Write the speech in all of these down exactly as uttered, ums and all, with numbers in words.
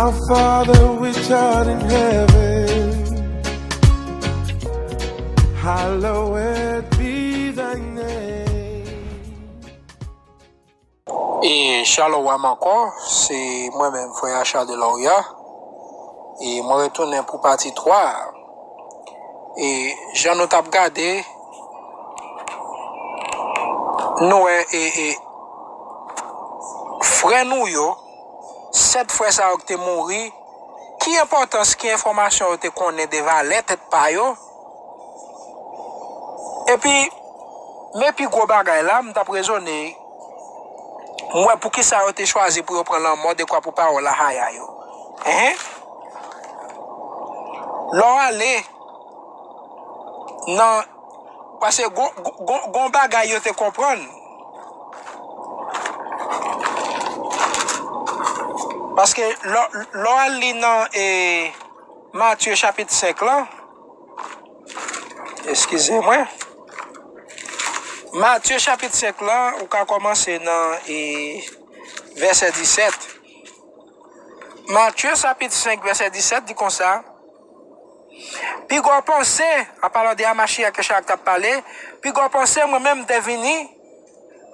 Our Father which art in heaven, hallowed be thy name. E shalom ankò, se mwen menm, frè Achard Deloria. E mwen retounen pou pati twa a. E jan nou t ap gade, nou wè, e, e, frè nou yo, sèt frè sa yo ki te mouri, ki enpòtans, ki enfòmasyon yo te konnen de valè tèt pa yo? Epi, men pi gwo bagay la, m t ap rezone, m wè poukisa yo te chwazi pou yo pran lanmò dekwa pou pawòl Ahaya yo. Enhen. Lè w ale nan, paske gon, gon, gon bagay yo te konprann. Paske lè, lè w al li nan, e, Matye chapit senk lan, eskize mwen. Matye chapit senk lan, ou ka kòmanse nan, e, vèsè disèt. Matye chapit senk, vèsè disèt di konsa, Piga w panse, an palan de Amachiyah ke Chak t ap pale, piga w panse mwen menm m te vini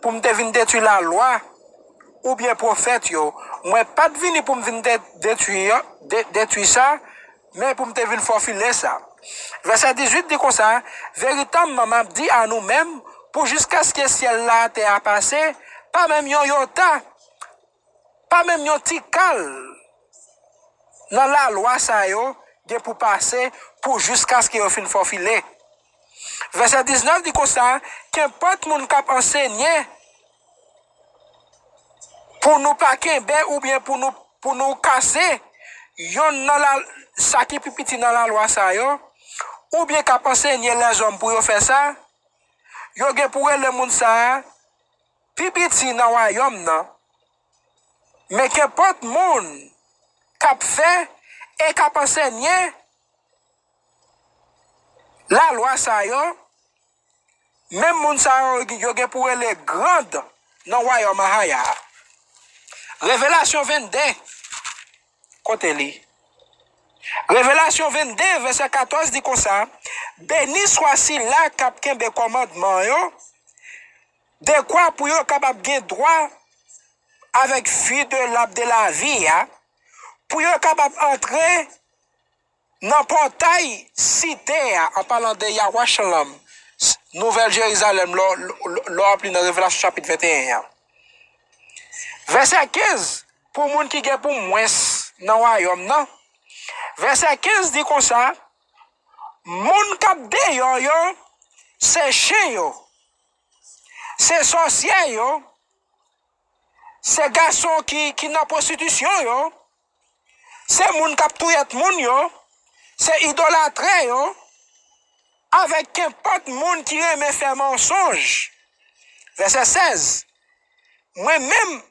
pou m te vin detwi lalwa oubyen pwofèt yo. Mwen pa t vini pou m vin de-, detwi, de-, detwi sa, men pou m te vin fòfile sa. Vèsè dizuit di konsa, Veritabman, m ap di a nou menm, pou jiskaske syèl la atè a pase, pa menm yon yota, pa menm yon ti kal nan lalwa sa yo gen pou pase pou jiskaske yo fin fòfile. Vèsè diznèf di konsa, kenpòt moun k ap ansenye pou nou pa kenbe oubyen pou nou, pou nou kase yonn nan la, sa ki pi piti nan lalwa sa yo, oubyen k ap ansenye lèzòm pou yo fè sa, yo gen pou rele moun sa a pi piti nan wayòm nan. Men kenpòt moun k ap fè e k ap ansenye lalwa sa yo, menm moun sa yo, yo gen pou rele grand nan wayòm Ahaya a. Revelasyon vennde, kote li? Revelasyon vennde, vèsè katòz di konsa, Beni swa sila k ap kenbe kòmandman yo, dekwa pou yo kapab gen dwa avèk fi de lab de lavi a, pou yo kapab antre nan pòtay site a, an palan de Yahweh Shalom, s-, Nouvèl Jerizalèm, lè w, lè w, lè w ap li nan Revelasyon chapit venteyen an. Vèsè kenz, pou moun ki gen pou mwens nan wayòm nan. Vèsè kenz di konsa, Moun k ap deyò yo, se chen yo, se sòsyè yo, se gason ki, ki nan pwostitisyon yo, se moun k ap touyèt moun yo, se idolatrè yo, avèk kenpòt moun ki renmen fè mansonj. Vèsè sèz, Mwen menm,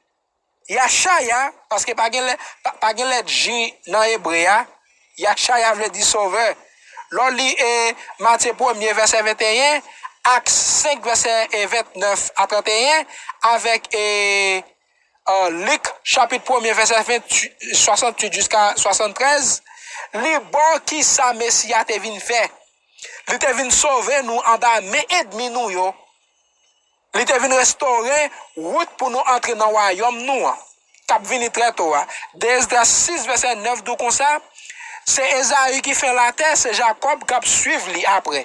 Yachaya, paske pa gen lè, pa, pa gen lèt J nan ebre a, Yachaya vle di Sovè. Lè w li, e, Matye premye, vèsè venteyen, Ak senk, vèsè, e, ventnèf a tranteyen, avèk, e, e, Lik, chapit premye, vèsè venntuit, swasanntuit jiska swasanntrèz, li ba w kisa Mesi a te vin fè. Li te vin sove nou anba men ènmi nou yo. Li te vin restore wout pou nou antre nan wayòm nou an, k ap vini trè to a. De Esdras sis, vèsè nèf di w konsa, se Ezayi ki fen latè, se Jakòb k ap swiv li apre.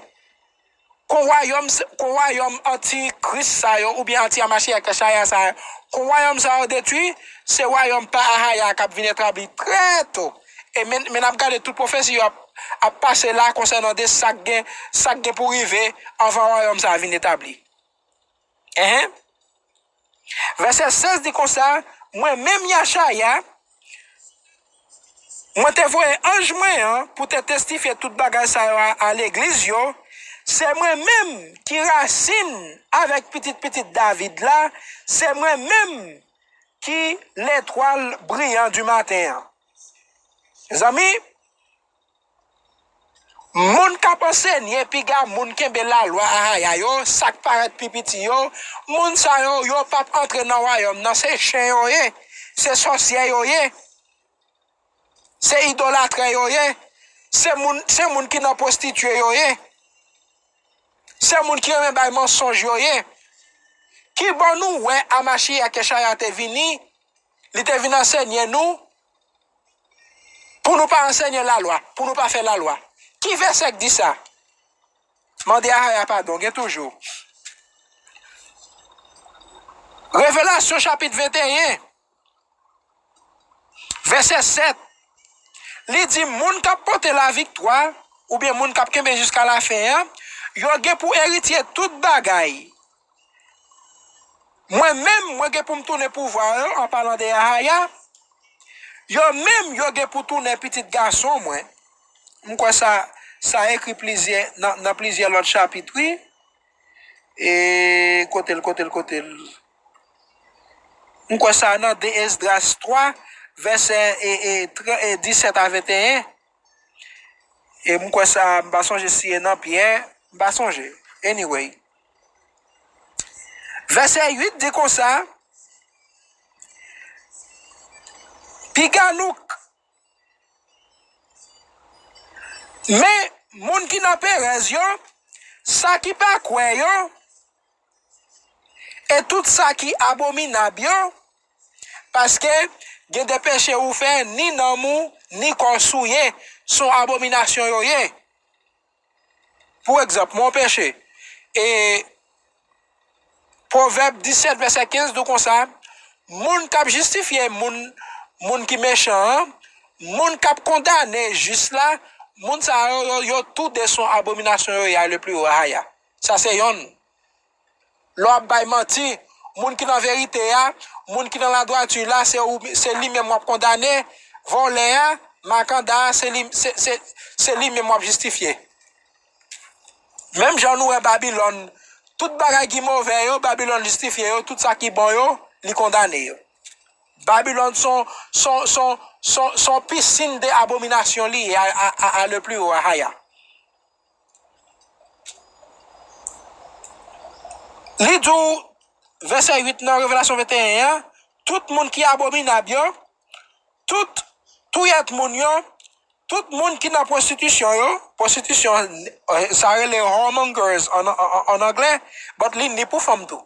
Kon wayòm, kon wayòm anti-Kris sa yo, oubyen anti-Amachiyah Yachaya sa yo, kon wayòm sa yo detwi, se wayòm pa Ahaya k ap vin etabli trè to. E men, men n ap gade tout pwofesi yo ap, ap pase la konsènan de sa k gen, sa k gen pou rive anvan wayòm sa a vin etabli. Enhen. Vèsè sèz di konsa, Mwen menm Yachaya, mwen te voye anj mwen an pou te testifye tout bagay sa yo a, a legliz yo. Se mwen menm ki rasin avèk pitit pitit David la, se mwen menm ki letwal briyan di maten an. Mezanmi, Moun k ap ansenye piga moun kenbe lalwa Ahaya yo, sa k parèt pi piti yo, moun sa yo, yo p ap antre nan wayòm nan, se chen yo ye, se sòsyè yo ye. Se idolatè yo ye. Se moun, se moun ki nan pwostitye yo ye. Se moun ki renmen bay mansonj yo ye. Ki bò nou wè Amachiyah Yeshaya te vini, li te vin ansenye nou, pou nou pa ansenye lalwa, pou nou pa fè lalwa? Ki vèsè k di sa? Mande Ahaya padon, gen toujou. Revelasyon chapit venteyen, vèsè sèt, li di, moun k ap pote laviktwa, oubyen moun k ap kenbe jiska lafen an, yo gen pou eritye tout bagay. Mwen menm, mwen gen pou m tounen pouvwa yo, an palan de Ahaya. Yo menm, yo gen pou tounen pitit gason mwen. M kwè sa, sa ekri plizyè, nan, nan plizyè lòt chapit, wi. E kote l, kote l, kote l? M kwè sa nan de Esdras twa, vèsè, e, e, tran-, e, disèt a venteyen. E m kwè sa, m pa sonje si e nan Pyè, m pa sonje. Anyway. Vèsè uit di konsa, piga nou k-, men moun ki nan Perèz yo, sa ki pa kwè yo, e tout sa ki abominab yo, paske gen de peche ou fè, ni nanm ou, ni kò w souye, se yon abominasyon yo ye. Pou egzanp, yon peche. E Pwovèb disèt vèsè kenz di konsa, moun k ap jistifye moun, moun ki mechan an, moun k ap kondane jis la, moun sa yo, yo, yo tou de se yon abominasyon yo ye a le pli wo, Ahaya. Sa se yonn. Lè w ap bay manti, moun ki nan verite a, moun ki nan ladwati la, se ou, se li menm w ap kondane, vòlè a, makanda a, se li, se, se, se li menm w ap jistifye. Menm jan nou wè Babilòn, tout bagay ki move yo, Babilòn jistifye yo, tout sa ki bon yo, li kondane yo. Babilòn se yon, se yon, se yon, se yon, se yon pisin de abominasyon li ye a, a, a, a le pli wo, Ahaya. Li di w, vèsè uit nan Revelasyon venteyen an, tout moun ki abominab yo, tout touyèt moun yo, tout moun ki nan pwostitisyon yo, pwostitisyon, eh, sa rele whoremongers an, an, an, an anglè, but li ni pou fanm tou.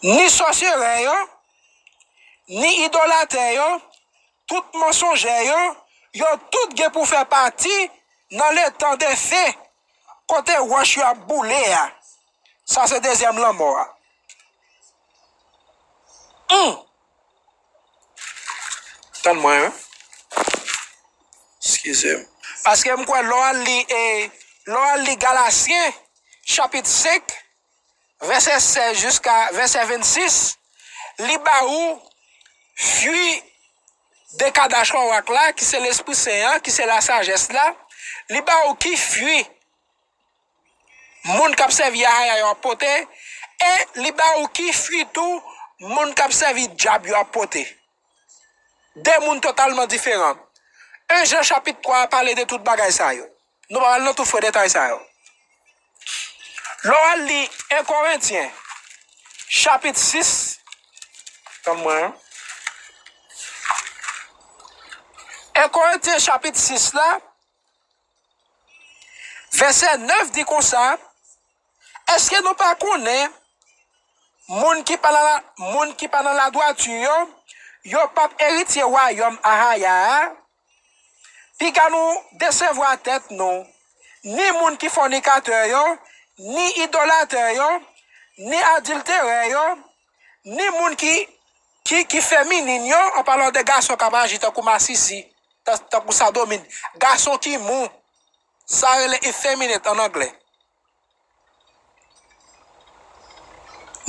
Ni sòsyerè yo, ni idolatè yo, tout mansonjè yo, yo tout gen pou fè pati nan letan de fe, kote wòch yo ap boule a. Sa se dezyèm lanmò a. Hmm. Tann mwen, wi. Eskize m. Paske m kwè lè w al li, e, lè w al li Galasyen, chapit senk, vèsè sèz jiska vèsè vennsis, li ba ou fwi de Kadash Warak la, ki se Lespri Sen an, ki se lasajès la, li ba ou ki fwi moun k ap sèvi Ahaya yo ap pote, e li ba ou ki fwi tou moun k ap sèvi dyab yo ap pote. De moun totalman diferan. En Jan chapit twa a pale de tout bagay sa yo. Nou pa pral nan tout fre detay sa yo. Lè w al li en Korentyen, chapit sis, tann mwen, en Korentyen, chapit sis la, vèsè nèf di konsa, èske nou pa konnen moun ki pa nan la, moun ki pa nan ladwati yo, yo p ap eritye wayòm Ahaya a? Piga nou desevwa tèt nou, ni moun ki fònikatè yo, ni idolatè yo, ni adilterè yo, ni moun ki, ki, ki feminin yo, an palan de gason k ap aji tankou masisi, tan-, tankou sadomit, gason ki mou, sa rele effeminate an anglè.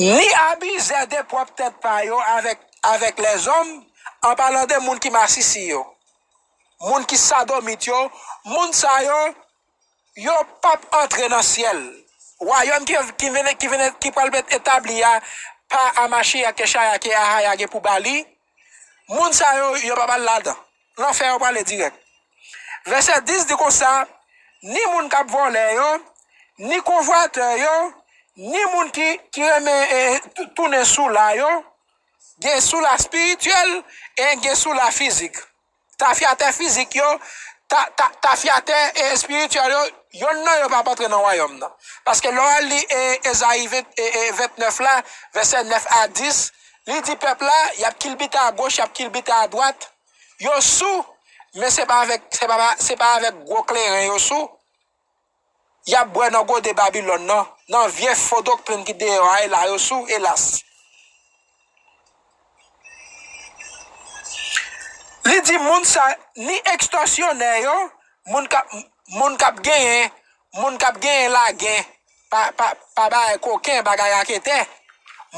Ni abizè de pwòp tèt pa yo avèk, avèk lèzòm, an palan de moun ki masisi yo, moun ki sadomit yo, moun sa yo, yo p ap antre nan syèl. Wayòm ki, ki vin, ki vin, ki pral etabli a pa Amachiyah Yeshaya ke Ahaya gen pou ba li, moun sa yo, yo p ap al ladan. Lanfè yo prale dirèk. Vèsè dis di konsa, ni moun k ap vòlè yo, ni konvwatè yo, ni moun ki, ki renmen, eh, tou-, tounen sou la yo, gen sou la espirityèl e gen sou la fizik. tafyatè fizik yo, ta, ta, tafyatè e espirityèl yo, yonn nan yo p ap antre nan wayòm nan. Paske lè w al li e, Ezayi ven, e, e, vennèf la, vèsè nèf a dis, li di pèp la, y ap kilbite agoch, y ap kilbite adwat, yo sou, men se pa avèk, se pa, se pa avèk gwo kleren yo sou. Y ap bwè nan gode Babilòn nan, nan vye fo doktrin ki deyò a, e la yo sou, elas. Li di moun sa, ni ekstòsyonè yo, moun k ap, moun k ap genyen, moun k ap genyen lagen, pa, pa, pa bagay koken, bagay raketè.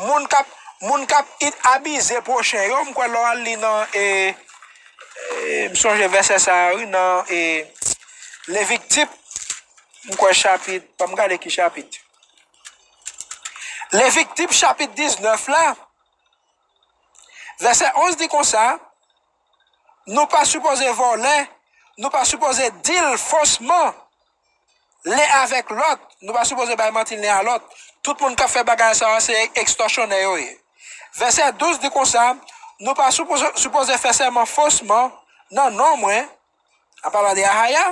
Moun k ap, moun k ap it-, abize pwochen yo, m kwè lè w al li nan, e, e, m sonje vèsè sa a, wi, nan, e, Levitik, m kwè chapit, ban m gade ki chapit. Levitik chapit diznèf la, vèsè onz di konsa, nou pa sipoze vòlè, nou pa sipoze dil fosman len avèk lòt, nou pa sipoze bay manti len a lòt. Tout moun k ap fè bagay sa yo, se ekstòsyonè yo ye. Vèsè douz di konsa, nou pa sipoze, sipoze fè sèman fosman nan non mwen, an palan de Ahaya.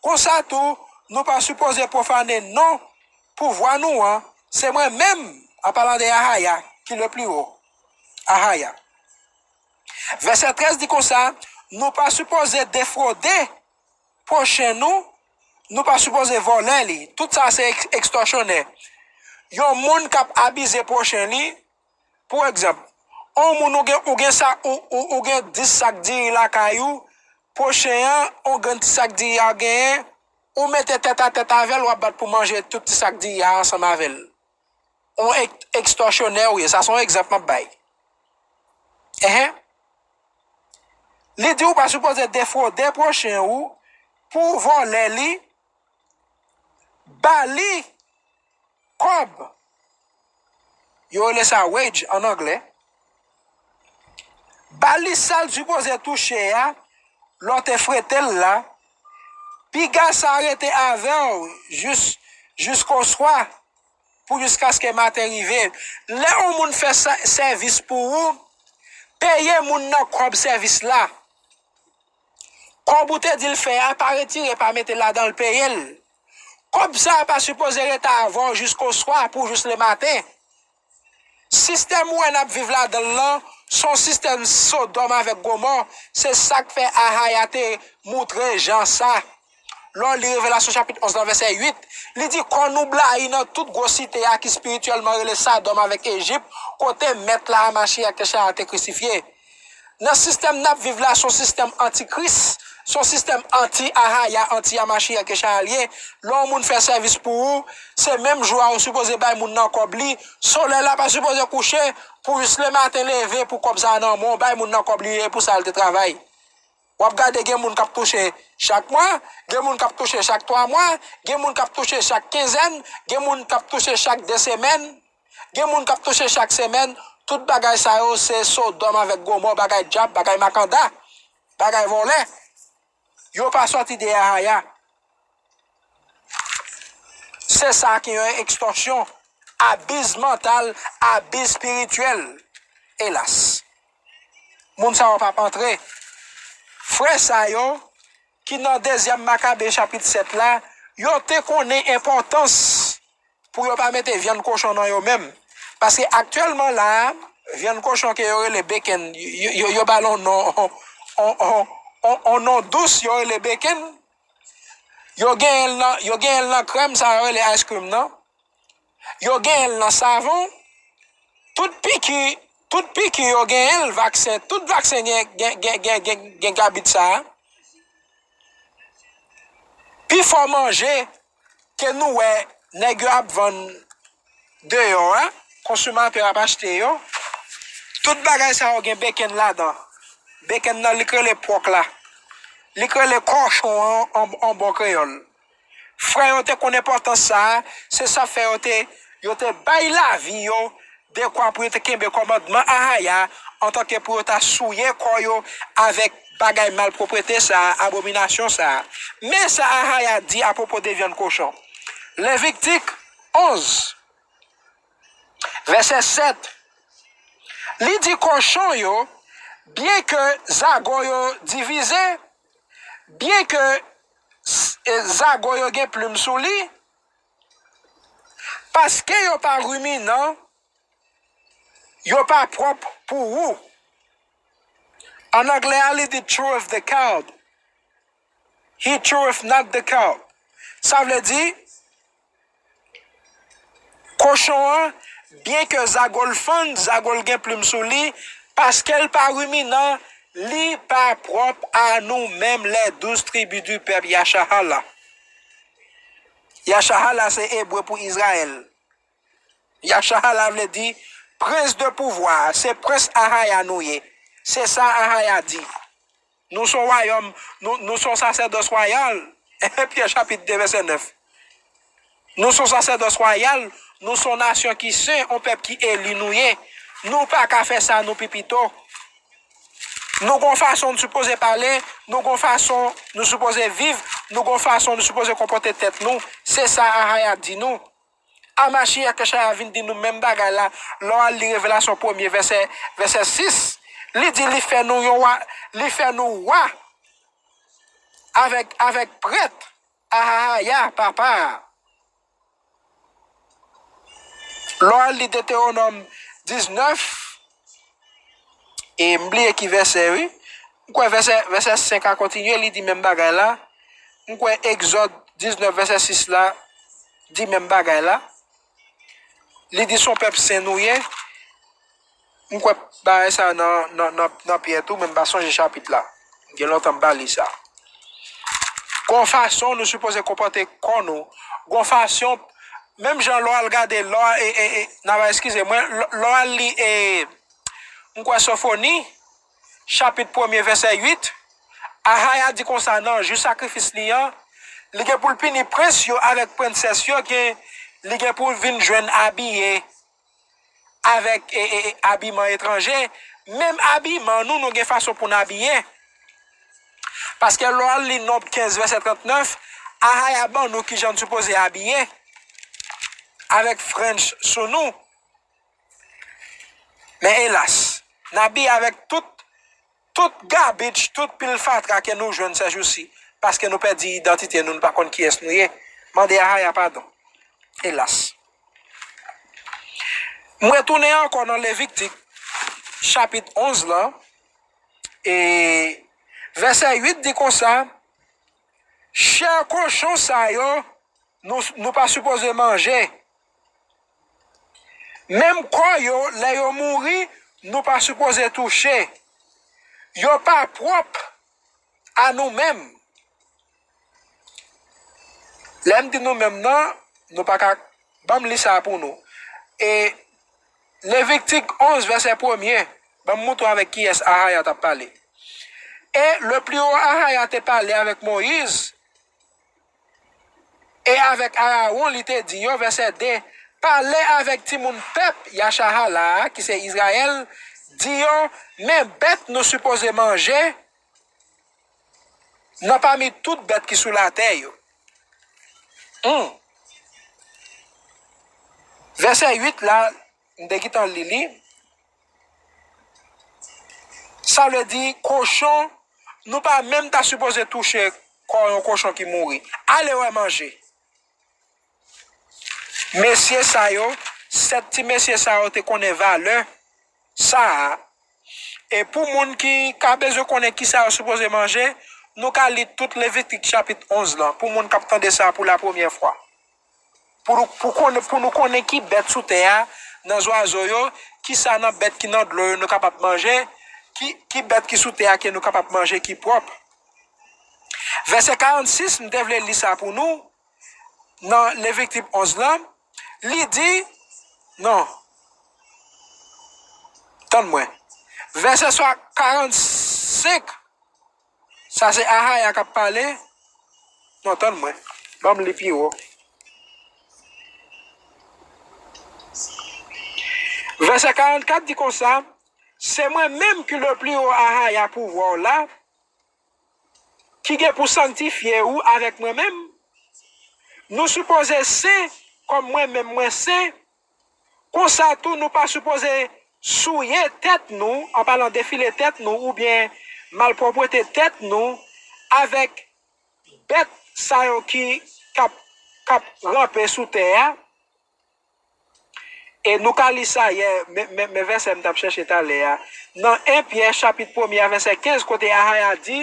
Konsa tou, nou pa sipoze pwofane non pouvwa nou an, se mwen menm, an palan de Ahaya, ki le pli wo. Ahaya. Vèsè trèz di konsa, nou pa sipoze defwode pwochen nou, nou pa sipoze vòlè li. Tout sa se eks-, ekstòsyonè. Yon moun k ap abize pwochen li, pou egzanp, yon moun ou gen, ou gen sa, ou, ou, ou gen dis sak diri lakay ou, pwochen an, yon grenn ti sak diri a genyen, ou mete tèt a tèt avè l, w ap bat pou manje tout ti sak diri a ansanm avè l. Yon ek-, ekstòsyonè ou ye. Sa se yon egzanp m ap bay. Enhen. Li di ou pa sipoze defwode pwochen ou pou w vòlè li, ba li kòb. Yo rele sa wage an anglè. Ba li sa l sipoze touche a, lè w te frete l la. Piga sa rete avè w jis, jiskoswa, pou jiskaske maten rive. Lè yon moun fè sa, sèvis pou ou, peye moun nan kòb sèvis la. Kòb ou te di l fè a, pa retire, pa mete ladan l, peye l. Kòb sa a pa sipoze rete avè w jiskoswa pou jis lematen. Sistèm ou wè n ap viv ladan l lan, se yon sistèm Sodòm avèk Gomò. Se sa k fè Ahaya te moutre Jan sa. Lè w li Revelasyon chapit onz nan vèsè uit, li di, kò nou blayi nan tout gwo site a ki espirityèlman rele Sodòm avèk Ejip, kote Mèt la a Machiyach te chal te krisifye. Nan sistèm n ap viv la, se yon sistèm antikris, se yon sistèm anti-Ahaya, anti-Amachiyah ke chal ye. Lè yon moun fè sèvis pou ou, se menm jou a ou sipoze bay moun nan kòb li. Solèy la pa sipoze kouche pou jis lematen leve pou kòb sa a nan men w, bay moun nan kòb li e pou sa l te travay. W ap gade gen moun k ap touche chak mwa, gen moun k ap touche chak twa mwa, gen moun k ap touche chak kenzèn, gen moun k ap touche chak de semèn. Gen moun k ap touche chak semèn, tout bagay sa yo se Sodòm avèk Gomò, bagay dyab, bagay makanda, bagay vòlè. Yo pa sòti de Ahaya. Se sa ki yon ekstòsyon, abiz mantal, abiz espirityèl. Elas. Moun sa yo p ap antre. Frè sa yo, ki nan dezyèm Makabe chapit sèt la, yo te konnen enpòtans pou yo pa mete vyann kochon nan yo menm. Paske aktyèlman la a, vyann kochon ke yo rele bacon, yo, yo, yo ba l yon non, on, on, on, on, on non dous, yo rele bacon. Yo genyen l nan, yo genyen l nan krèm, sa yo rele ice cream nan. Yo genyen l nan savon. Tout piki, tout piki yo genyen l, vaksen, tout vaksen gen, gen, gen, gen, gen, gen kabit sa a. Pifò manje ke nou wè nèg yo ap vann deyò a, konsimatè ap achte yo, tout bagay sa yo gen bacon ladan. Bacon nan li k rele pòk la. Li k rele kòchon an, an, an bon kreyòl. Frè yo te konn enpòtans sa a, se sa fè yo te, yo te bay lavi yo dekwa pou yo te kenbe kòmandman Ahaya antanke pou yo ta souye kò yo avèk bagay malpwoprete sa a, abominasyon sa a. Men sa Ahaya di apwopo de vyann kochon. Levitik onz, vèsè sèt, li di kochon yo, Byen ke zago yo divize, byen ke s- e, zago yo gen plim sou li, paske yo pa ruminan, yo pa pwòp pou ou. An anglè a, li di cheweth the cud. He cheweth not the cud. Sa vle di, kochon an, byen ke zago l fann, zago l gen plim sou li, paske l pa ruminan, li pa pwòp a nou menm, les douze tribus du peuple Yashahala. Yashahala se ebre pou Izrayèl. Yashahala vle di prens de pouvwa, se prens Ahaya nou ye. Se sa Ahaya di. Nou se yon wayòm, nou, nou se yon sasèdòs wayal. Pyè chapit de vèsè nèf. Nou se yon sasèdòs wayal, nou se yon nasyon ki sen, yon pèp ki eli nou ye. Nou pa ka fè sa nou pi pito. Nou gon fason nou sipoze pale, nou gon fason nou sipoze viv, nou gon fason nou sipoze konpòte tèt nou. Se sa Ahaya di nou. Amachiyah Yahshaya vin di nou menm bagay la, lè w al li Revelasyon premye vèsè, vèsè sis, li di li fè nou yon wa, li fè nou wa avèk, avèk prèt Ahaya, papa a. Lè w al li Detewonòm diznèf, e m bliye ki vèsè, wi. M kwè vèsè, vèsè senk a kontinye, li di menm bagay la. M kwè Egzòd diznèf vèsè sis la di menm bagay la. Li di se yon pèp sen nou ye. M kwè bagay sa nan, nan, nan, nan Pyè tou, men m pa sonje chapit la. Gen lontan m pa li sa. Gon fason nou sipoze konpòte kò nou. Gon fason, menm jan lè w al gade, lè w al, e, e, e, n ap eskize mwen, lè, lè w al li, e, m kwè Sofoni, chapit premye, vèsè uit, Ahaya di konsa nan jou sakrifis li an, li gen pou l pini prens yo avèk prensès yo, gen, li gen pou l vin jwenn abiye avèk, e, e, e, abiman etranje. Menm abiman nou, nou gen fason pou n abiye. Paske lè w al li Nonb kenz, vèsè trannèf, Ahaya ban nou ki jan n sipoze abiye, avèk French sou nou. Men elas, n abiye avèk tout, tout gabich, tout pil fatra ke nou jwenn sèjousi, paske nou pèdi idantite nou, nou pa konn kiyès nou ye. Mande Ahaya padon. Elas. M retounen ankò nan Levitik, chapit onz lan, e vèsè uit di konsa, chè kochon sa yo, nou, nou pa sipoze manje. Menm kò yo, lè yo mouri, nou pa sipoze touche. Yo pa pwòp a nou menm. Lè m di nou menm nan, nou pa ka, ban m li sa pou nou. E Levitik onz, vèsè premye, ban m moutre w avèk kiyès Ahaya t ap pale. Et le plus haut Ahaya te pale avec Moïse, e avèk Arawon, li te di yo, vèsè de, pale avèk timoun pèp Yachahala a, ki se Izrayèl, di yo, men bèt nou sipoze manje nan pami tout bèt ki sou latè yo. Hmm. Vèsè uit la, m te gentan li li. Sa vle di kochon, nou pa menm ta sipoze touche kò yon kochon ki mouri. Ale wè manje. Mesye sa yo, sèt ti mesye sa yo te konnen valè sa a. E pou moun ki ka bezwen konnen kisa yo sipoze manje, nou ka li tout Levitik chapit onz lan, pou moun k ap tande sa pou la premyè fwa. Pou nou, pou konnen, pou nou konnen ki bèt sou tè a, nan zwazo yo, kisa nan bèt ki nan dlo yo nou kapab manje, ki, ki bèt ki sou tè a ke nou kapab manje ki pwòp. Vèsè karannsis, m te vle li sa pou nou, nan Levitik onz lan, li di, non, tann mwen. Vèsè swa karannsenk, sa se Ahaya k ap pale. Non, tann mwen. Ban m li pi wo. Vèsè karannkat di konsa, se mwen menm ki le pli wo Ahaya pouvwa w la, ki gen pou sanktifye ou avèk mwen menm. Nou sipoze sen, kòm mwen menm mwen sen. Konsa tou, nou pa sipoze souye tèt nou, an palan defile tèt nou, oubyen malpwòpte tèt nou, avèk bèt sa yo ki k ap, k ap ranpe sou tè a. E nou ka li sa yè, men, men, men vèsè m t ap chèche talè a. Nan en Pyè chapit premye a vèsè kenz, kote Ahaya di,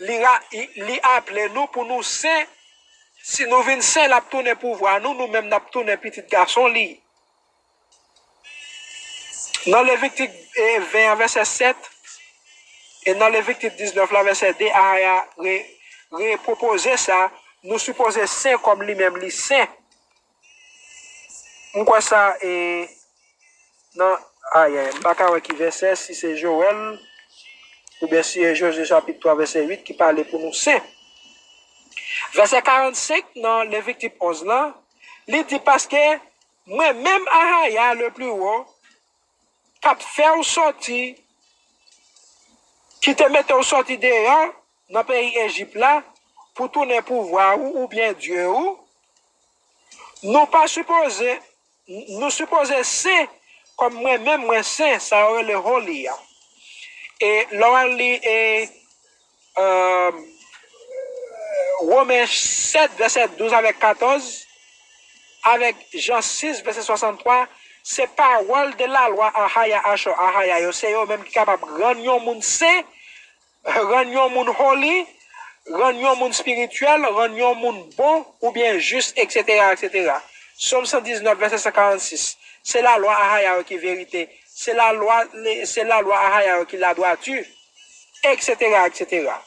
li, ra- li, li aple nou pou nou sen. Si nou vin sen, l ap tounen pouvwa nou, nou menm n ap tounen pitit gason li. Nan Levitik, e, ven an vèsè sèt, e nan Levitik diznèf la vèsè de, Ahaya re, repwopoze sa, nou sipoze sen kòm li menm li sen. M kwè sa, e, nan, ayayay, m pa ka wè ki vèsè, si se Jowèl, oubyen si e Jozye chapit twa vèsè uit ki pale pou nou sen. Vèsè karannsenk nan Levitik onz lan, li di, paske mwen menm Ahaya le pli wo, k ap fè w sòti, ki te mete w sòti deyò nan peyi Ejip la pou tounen pouvwa ou oubyen Dye ou, nou pa sipoze, nou sipoze sen kòm mwen menm mwen sen, sa yo rele holy a. E lè w al li e, e, Women sèt vèsè douz avèk katòz, avèk Jan sis vèsè swasanntwa, se pawòl de la lwa Ahaya, Achò, Ahaya yo, se yo menm ki kapab rann yon moun sen, rann yon moun holy, rann yon moun espirityèl, rann yon moun bon oubyen jis, etsetera, etsetera. Sòm san diznèf, vèsè san karannsis. Se lalwa Ahaya yo ki verite. Se lalwa, se lalwa Ahaya yo ki ladwati, etsetera, etsetera.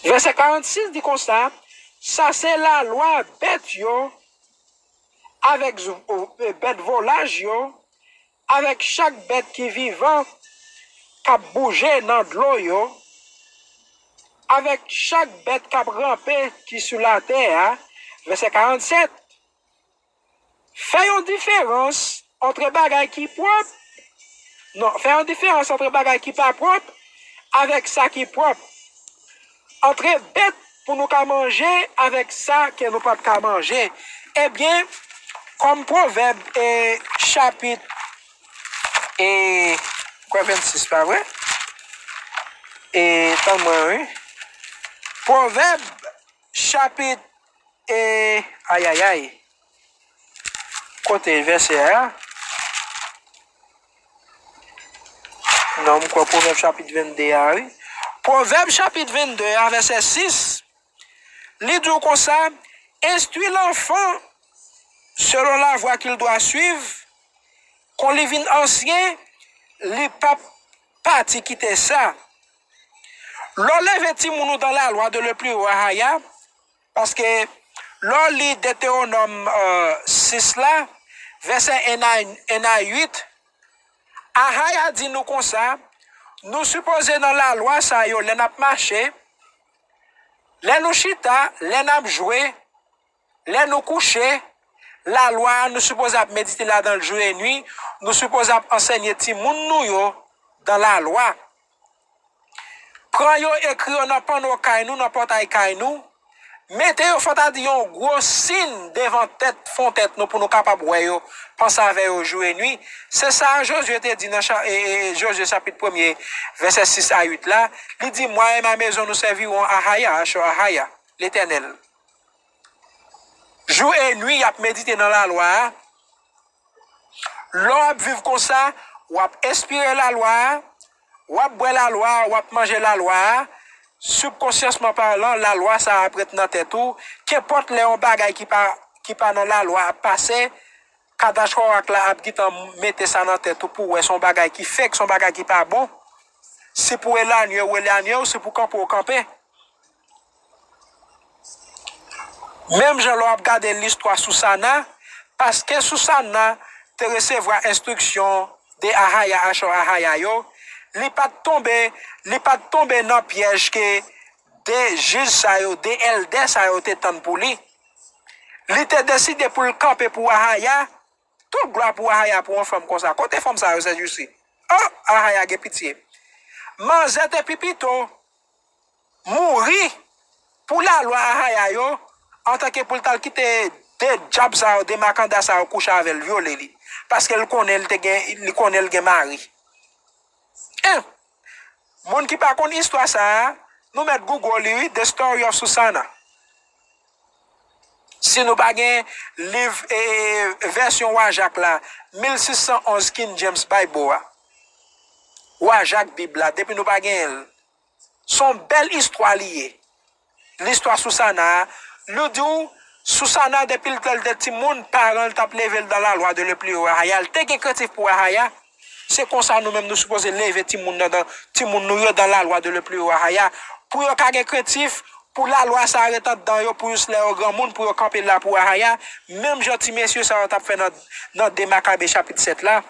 Vèsè karannsis di konsa, sa se lalwa bèt yo, avèk z- bèt volaj yo, avèk chak bèt ki vivan k ap bouje nan dlo yo, avèk chak bèt k ap ranpe ki sou latè a. Vèsè karannsèt. Fè yon diferans antre bagay ki pwòp, non, fè yon diferans antre bagay ki pa pwòp avèk sa ki pwòp. Antre bèt pou nou ka manje avèk sa ke nou p ap ka manje. Ebyen, kòm Pwovèb, e, chapit, e, kwè vennsis, pa vre? E, tann mwen, wi. Pwovèb, chapit, e, ayayay. Kote vèsè a? Non, m kwè Pwovèb chapit vennde a, wi. Pwovèb chapit vennde a, vèsè sis, li di w konsa, instruis l'enfant selon la voie qu'il doit suivre, kon li vin ansyen, li p ap pati kite sa. Lè w leve timoun ou dans la loi de le plus haut Ahaya, paske lè w li Detewonòm, e, sis la, vèsè en a, en a uit, Ahaya di nou konsa, nou sipoze nan lalwa sa yo lè n ap mache, lè nou chita, lè n ap jwe, lè nou kouche, lalwa a, nou sipoze ap medite ladan l jou e nwi, nou sipoze ap ansenye timoun nou yo dans la loi. Pran yo, ekri yo nan panno kay nou, nan pòtay kay nou. Mete yo, fò ta di, yon gwo sin devan tèt, fon tèt nou pou nou kapab wè yo, panse avè yo jou e nwi. Se sa Jozye te di nan cha- e, e, Jozye chapit premye, vèsè sis a uit la. Li di, Moi et ma maison, nous servirons Ahaya, Achò, Ahaya, Letènèl. Jou e nwi, y ap medite nan lalwa a. Lè w ap viv konsa, w ap espire lalwa a, w ap bwè lalwa a, w ap manje lalwa a. Sibkonsyansman palan, lalwa sa a ap ret nan tèt ou. Kenpòt lè yon bagay ki pa, ki pa nan lalwa ap pase, kadach wawak la ap gentan mete sa nan tèt ou pou w wè se yon bagay ki fake, se yon bagay ki pa bon. Si pou w elanye w, w elanye w, si pou w kanpe w, kanpe. Menm jan lè w ap gade listwa Sousana, paske Sousana te resevwa enstriksyon de Ahaya, Achò Ahaya yo, li pa t tonbe, li pa t tonbe nan pyèj ke de jij sa yo, de èldè sa yo te tann pou li. Li te deside pou l kanpe pou Ahaya, Tout glwa pou Ahaya pou yon fanm konsa. Kote fanm sa yo, Sèjousi? Oh, Ahaya gen pitye. Manzè te pi pito mouri pou lalwa Ahaya yo, antanke pou l t al kite de dyab sa yo, de makanda sa yo kouche avè l, vyole li. Paske l konnen l te gen, li konnen l gen mari. En, moun ki pa konn istwa sa a, nou mèt Google li, wi, The Story of Susanna. Si nou pa gen liv, e, vèsyon Wa Jak la, mil sis san onz King James Bible a, Wa Jak Bib la, depi nou pa genyen l, se yon bèl istwa li ye. Listwa Susana a, li di w, Susana, depi l te, l te timoun, paran l t ap leve l dans la loi de le Plus Haut Ahaya. L te gen krentif pou Ahaya. Se konsa nou menm nou sipoze leve timoun nan, dan, timoun nou yo dans la loi de le Plus Haut Ahaya. Pou yo ka gen krentif, pou lalwa sa a ret anndan yo, pou jis lè yo granmoun, pou yo kanpe la pou Ahaya. Menm jan ti mesye sa yo t ap fè nan, nan de Makabe chapit sèt la.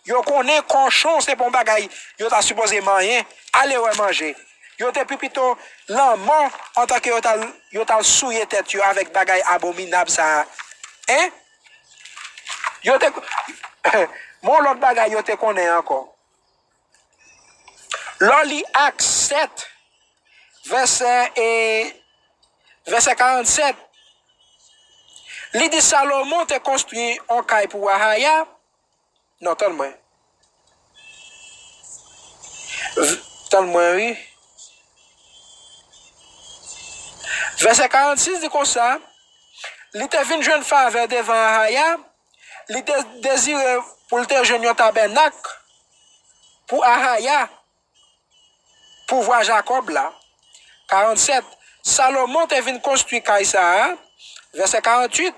Yo konnen kòchon se pa yon bagay yo ta sipoze manyen, ale wè manje. Yo te pi pito lanmò antanke yo t al, yo t al souye tèt yo avèk bagay abominab sa a. En? Yo te, men yon lòt bagay yo te konnen ankò. Lè w li Ak sèt, vèsè, e, vèsè karannsèt, li di Salomon te konstwi yon kay pou Ahaya. Non, tann mwen. V-, tann mwen, wi. Vèsè karannsis di konsa, li te vin jwenn favè devan Ahaya, li te dezire pou l te jwenn yon tabènak pou Ahaya, pou vwa Jakòb la. Karannsèt, Salomon te vin konstwi kay sa a. Vèsè karannwit,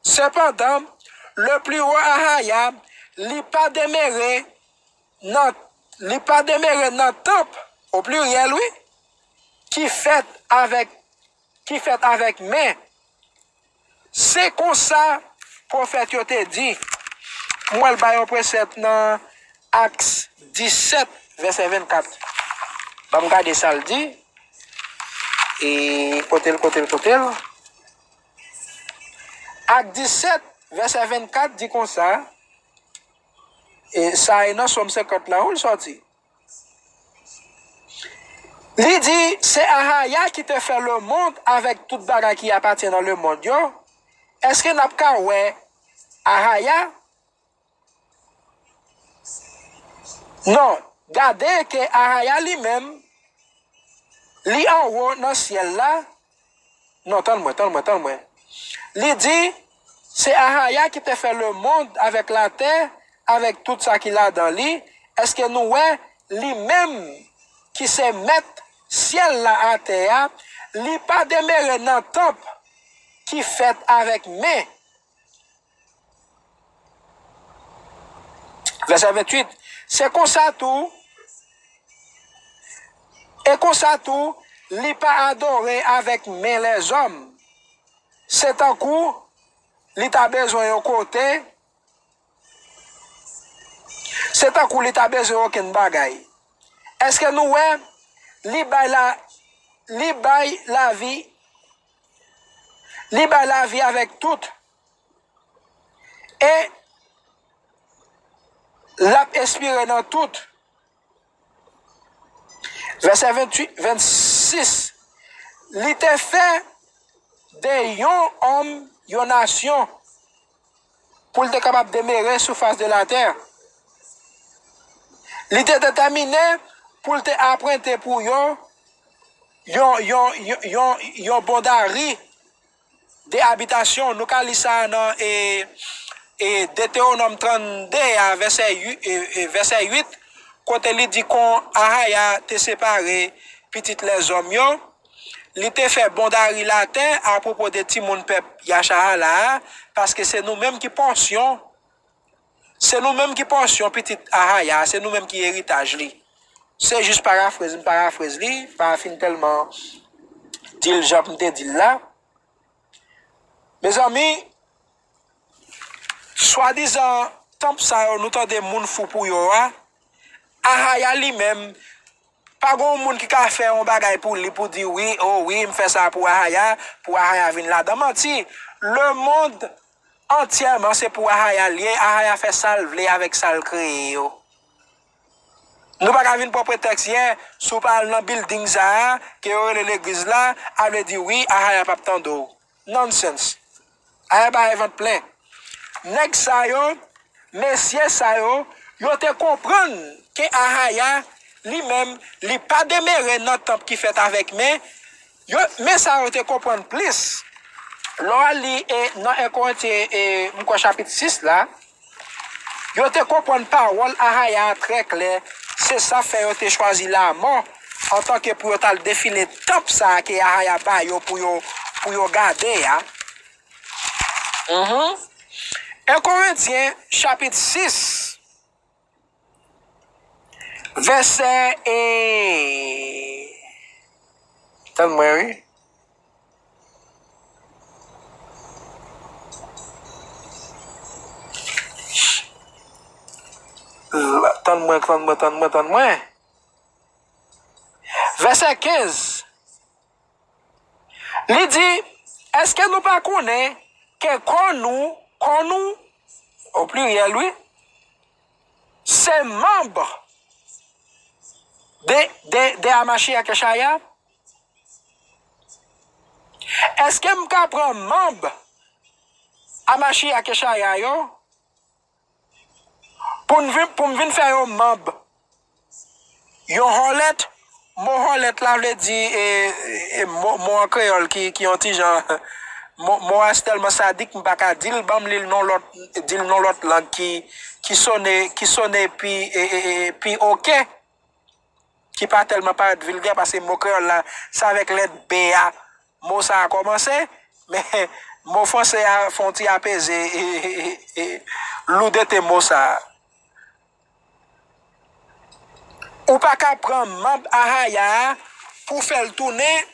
sepandan, le pli wo Ahaya, li pa demere nan, li pa demere nan tanp, o pliryèl, wi, ki fèt avèk, ki fèt avèk men. Se konsa pwofèt yo te di. M wè l bay yon presèp nan Aks disèt, vèsè vennkat. Ban m gade sa l di. E kote l, kote l, kote l? Ak disèt, vèsè vennkat di konsa, e sa e nan Sòm senkant la, wi, l sòti. Li di, se Ahaya ki te fè lemonn avèk tout bagay ki apatyen nan lemonn yo. Èske n ap ka wè Ahaya? Non, gade ke Ahaya li menm, li anwo nan syèl la. Non, tann mwen, tann mwen, tann mwen. Li di, se Ahaya ki te fè lemonn avèk latè, avèk tout sa ki ladan li. Èske nou wè li menm ki se mèt syèl la, atè a, li pa demere nan tanp ki fèt avèk men? Vèsè vennwit, se konsa tou, e konsa tou, li pa adore avèk men lèzòm. Se tankou li ta bezwen yon kote, se tankou li ta bezwen okenn bagay. Èske nou wè li bay la, li bay lavi, li bay lavi avèk tout, e l ap espire nan tout. Vèsè vennwit, vennsis, li te fè de yon òm yon nasyon pou l te kapab demere sou fas de latè. Li te detèmine pou l te apwente pou yo yon, yon, yon, yon, yon bondari de abitasyon. Nou ka li sa nan, e, e, Detewonòm trannde a, vèsè uit, e, e, vèsè uit, kote li di kon Ahaya te separe pitit lèzòm yo, li te fè bondari latè apwopo de timoun pèp Yachahala a, paske se nou menm ki pòsyon, se nou menm ki pòsyon pitit Ahaya, se nou menm ki eritaj li. Se jis parafrez, m parafrez li, pa fin tèlman di l jan m te di l la. Mezanmi, swadizan tanp sa yo nou tande moun fou pou yo a, Ahaya li menm, pa gen yon moun ki ka fè yon bagay pou li, pou di, wi, o wi, m fè sa pou Ahaya, pou Ahaya vin ladan. Manti, lemonn antyèman se pou Ahaya l ye, Ahaya fè sa l vle avèk sa l kreye yo. Nou pa ka vin pran pretèks yè, si w pa al nan bilding sa a, ke yo rele legliz la, a vle di wi, Ahaya p ap tande w. Nonsense. Aya bay vant plen. Nèg sa yo, mesye sa yo, yo te konprann ke Ahaya, li menm, li pa demere nan tanp ki fèt avèk men. Yo, men sa yo te konprann plis. Lè w al li e, nan en Korentyen, e, m kwè chapit sis la, yo te konprann pawòl Ahaya a trè klè. Se sa fè yo te chwazi lanmò antanke pou yo t al defile tanp sa a ke Ahaya ba yo pou yo, pou yo gade a. Mhm. En Korentyen, chapit sis, vèsè, e, tann mwen, wi. Tann mwen, tann mwen, tann mwen, tann mwen. Vèsè kenz. Li di, èske nou pa konnen ke kò nou, kò nou, o pliryèl, wi, se manb de, de, de Amashiach Yeshaya? Èske m ka pran manb Amashiach Yeshaya yo? Pou m vin, pou m vin fè yon manb, yon hòlèt, mo hòlèt la vle di, e, e, mo, mo an kreyòl ki, ki yon ti jan, mo, mo a tèlman sadik, m pa ka di l, ban m li l nan lòt, di l nan lòt lang ki, ki sone, ki sone pi, e, e, e, pi oke, ki pa tèlman parèt vilgè, paske mo kreyòl la, se avèk lèt B a, mo sa a kòmanse, men mo franse a fè yon ti apeze, e, e, e, e, loudete mo sa a. Ou pa ka pran manb Ahaya a pou fè l tounen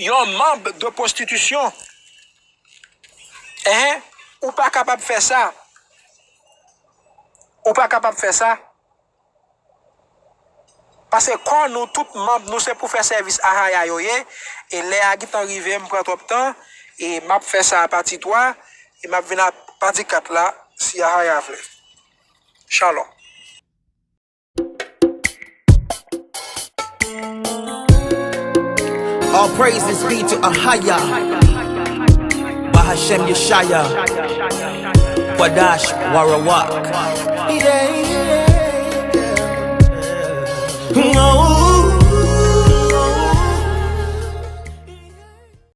yon manb de pwostitisyon. Enhen, ou pa kapab fè sa. Ou pa kapab fè sa. Paske kò nou, tout manb nou, se pou fè sèvis Ahaya yo ye. E lè a gentan rive, m pran twòp tan. E m ap fè sa a pati twa. E m ap vin a pati kat la, si Ahaya vle. Shalom. All praises be to Ahaya, Bahashem Yeshaya, Wadash Warawak. Yeah, yeah, yeah.